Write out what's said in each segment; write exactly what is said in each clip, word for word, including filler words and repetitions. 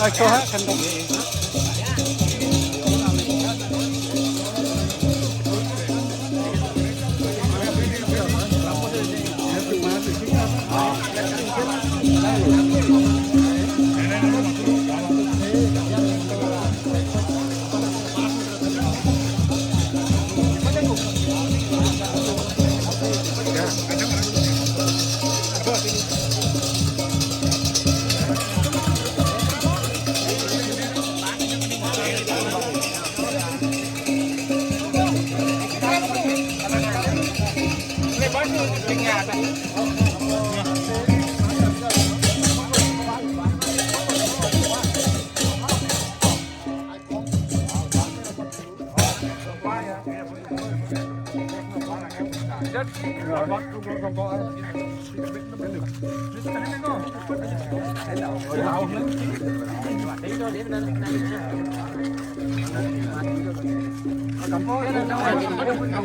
Ayo, ha, kandang.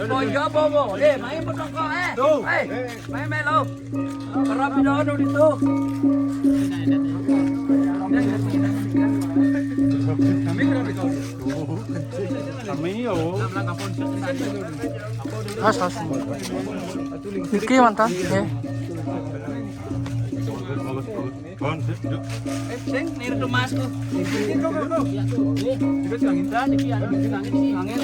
Rokok juga, Bobo. Eh, main pun rokok, eh. Tuh. Eh, main, main, lo. Rapi dah, anu, di tu. Kami, yo. Has, has. Iki mantan, ya. Sing, nirtu masku. Angin.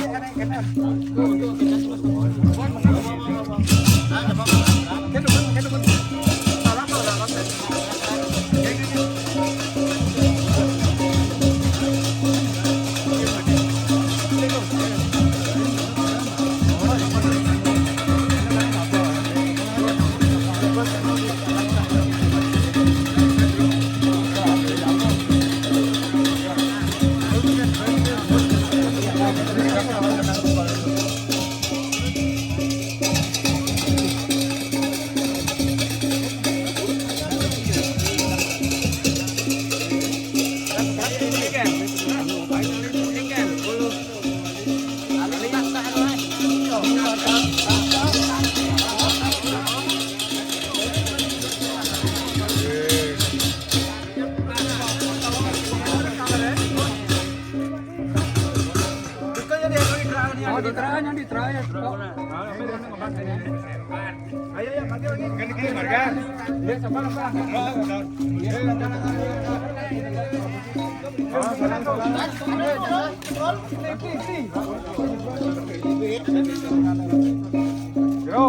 Oh, di try, di try. Ayo, ayo, mangga, mangga. Ini, ini, marga. Iya, sabar, sabar. Yo.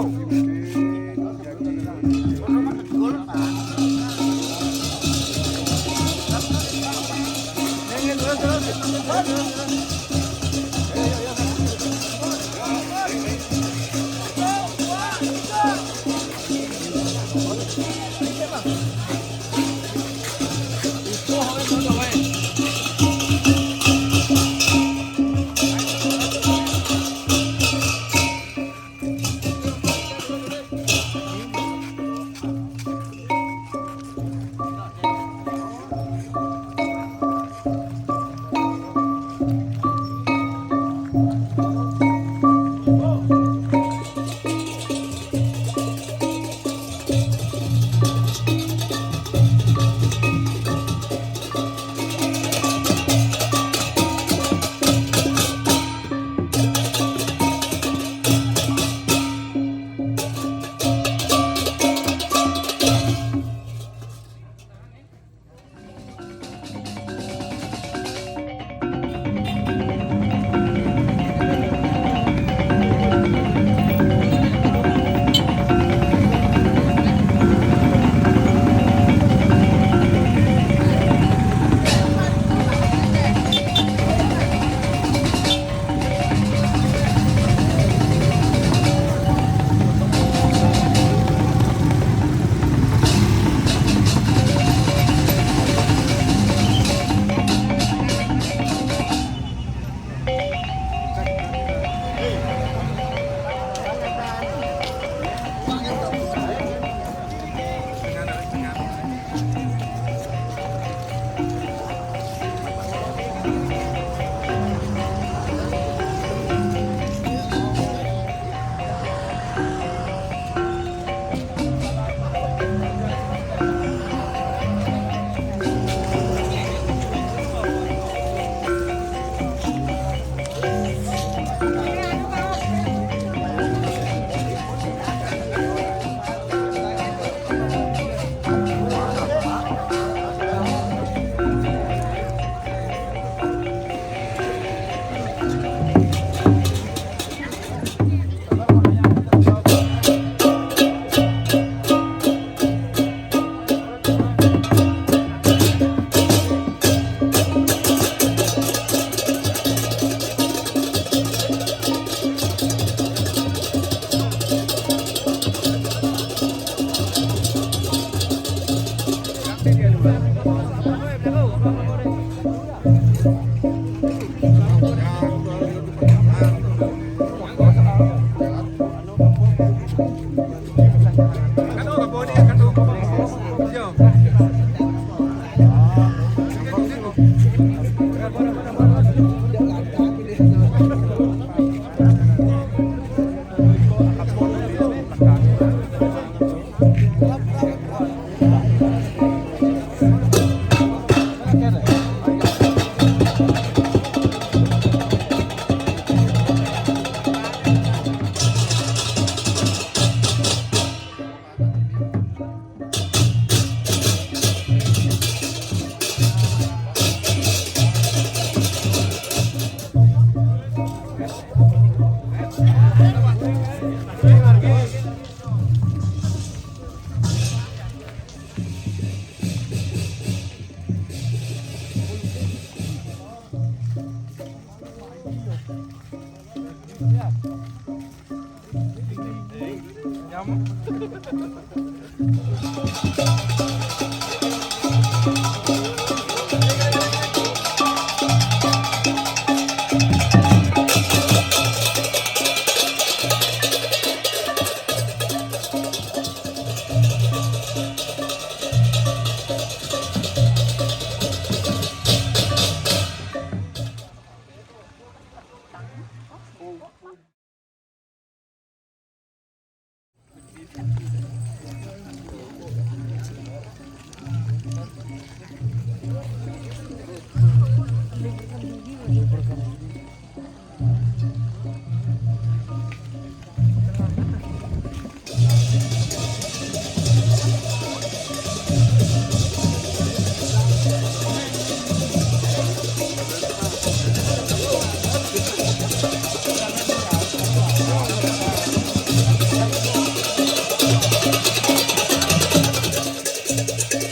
Nggih,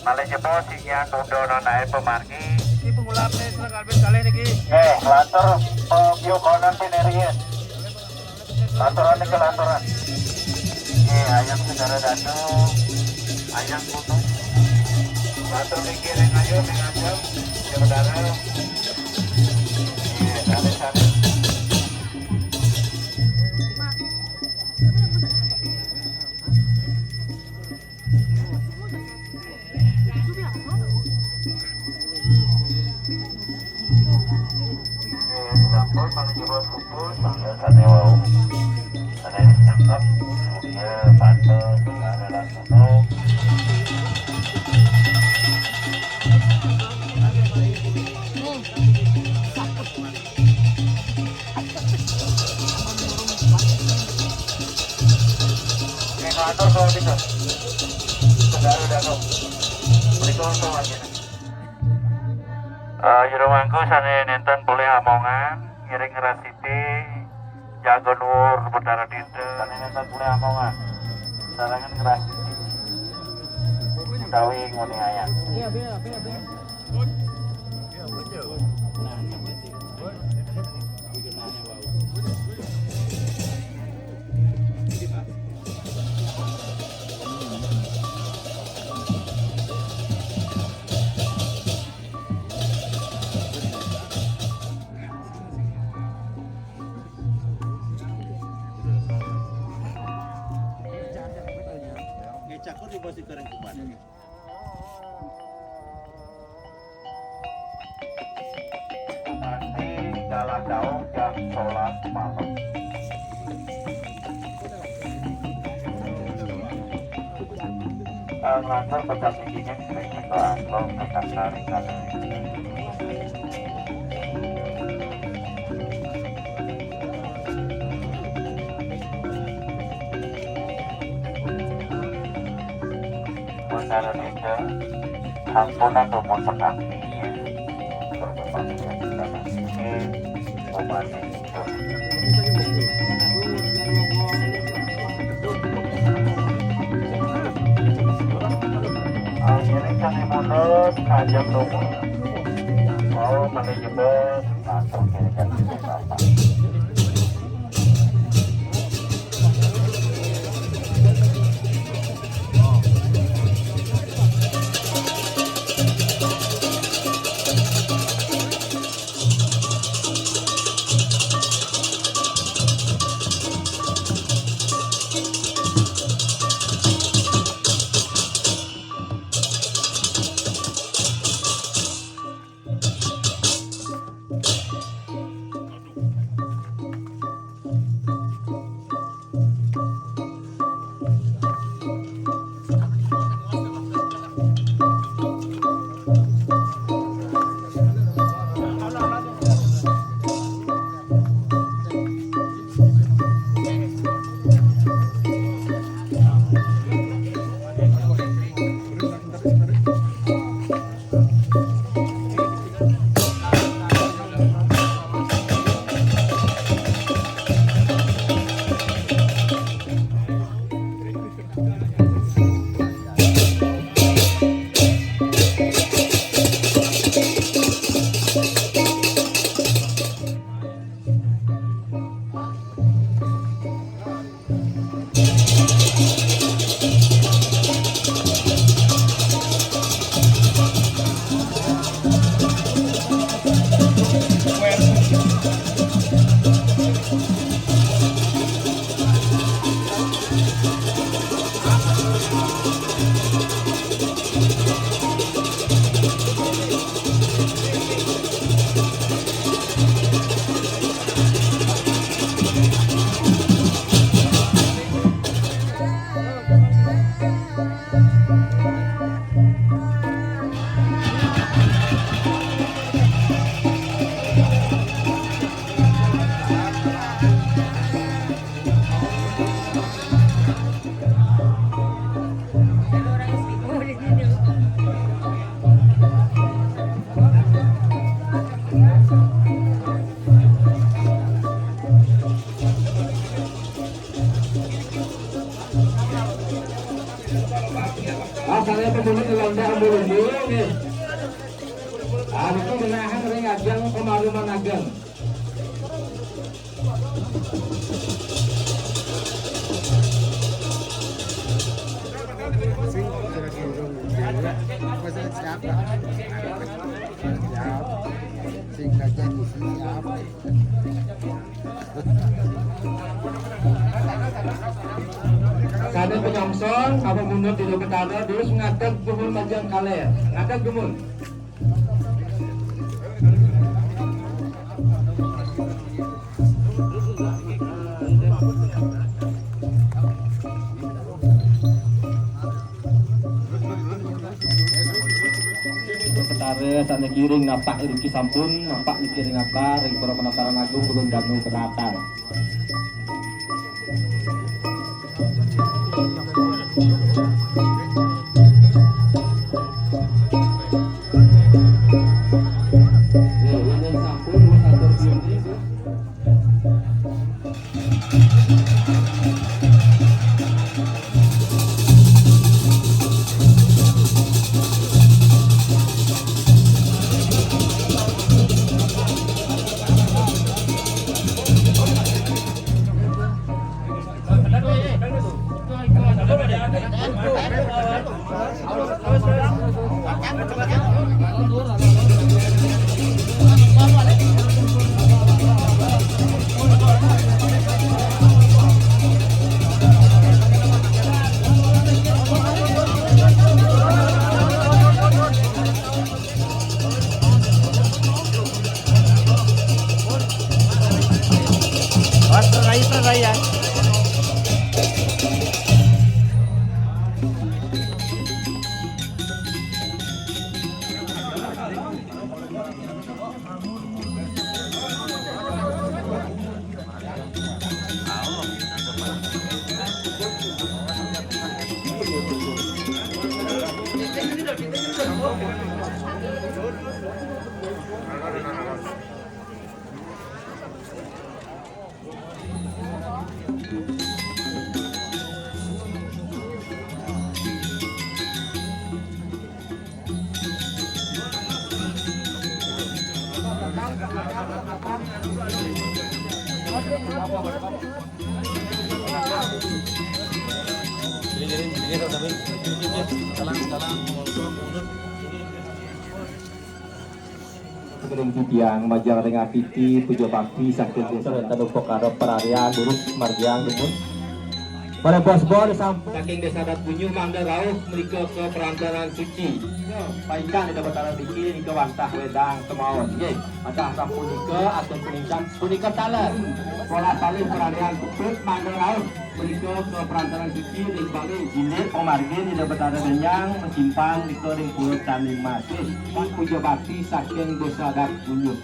malih jebos sing nyang tunda nanae pamargi. Iki pengulapne sira kalbin kalih niki. Nggih, lantur, eh, piuh konon pineriyen. Lanturan niki lanturan. Nggih, ayam segara dadu, ayam kutu. Lantur niki ring ayu, ring ajeng, saudara. Nggih, kalih sami. Sampun, malih jebos kumpul, mangga sane wau. Sane cakep, Surya, Panda, Segara, lan Gunung. Nggih, matur suwun pisan. Segara Danu. Menika sawanjene. Eh, jero mangku sane nenten polih amongan, ngiring ngrasiti Jago Nuwur Betara Dinten. Sane nenten polih amongan, sarengan ngrasiti utawi nguniayang. Ngecakut di posisi kering kuman. Nanti galah daun jam sebelas malam. Eh, ngantor pecah bijinya sering itu atau akan tarik. Sampun, ampun, pekak. Akhirnya kami mundur, kajam tunggu. Mau menuju bos. Asalnya pemungut londa embul-embul nggih. Ah, niku ngenahang ring ajeng pemaluman ageng. Sing kira-kira, masa siapa? Siap. Sing kacang isi siap. Sané penyongsong, apa mundur di Betara, terus ngadeg dumun majeng kaler. Ngadeg dumun. Betara sakniki ring napak iriki sampun, napak niki ring akar, ring para penataran agung ulun danu penatar. Ring titiang majeng ring atiti puja bakti saking desa. Wénten upakara pararian durus margiang dumun. Para bos-bos sampun saking Desa Adat Bunyuh mangda rauh mrika ka Perantaran Suci. Paingkah Ida Betara niki nika wantah wédang semaun. Nggih, wantah sapunika atur punika, punika taler. Pola salih pararian puput mangda rauh mrika ka Perantaran Suci ring balé jilid pamargin Ida Betara Denyang masimpang nika ring Pura Candi Mas. Nggih, puja bakti saking Desa Adat Bunyuh.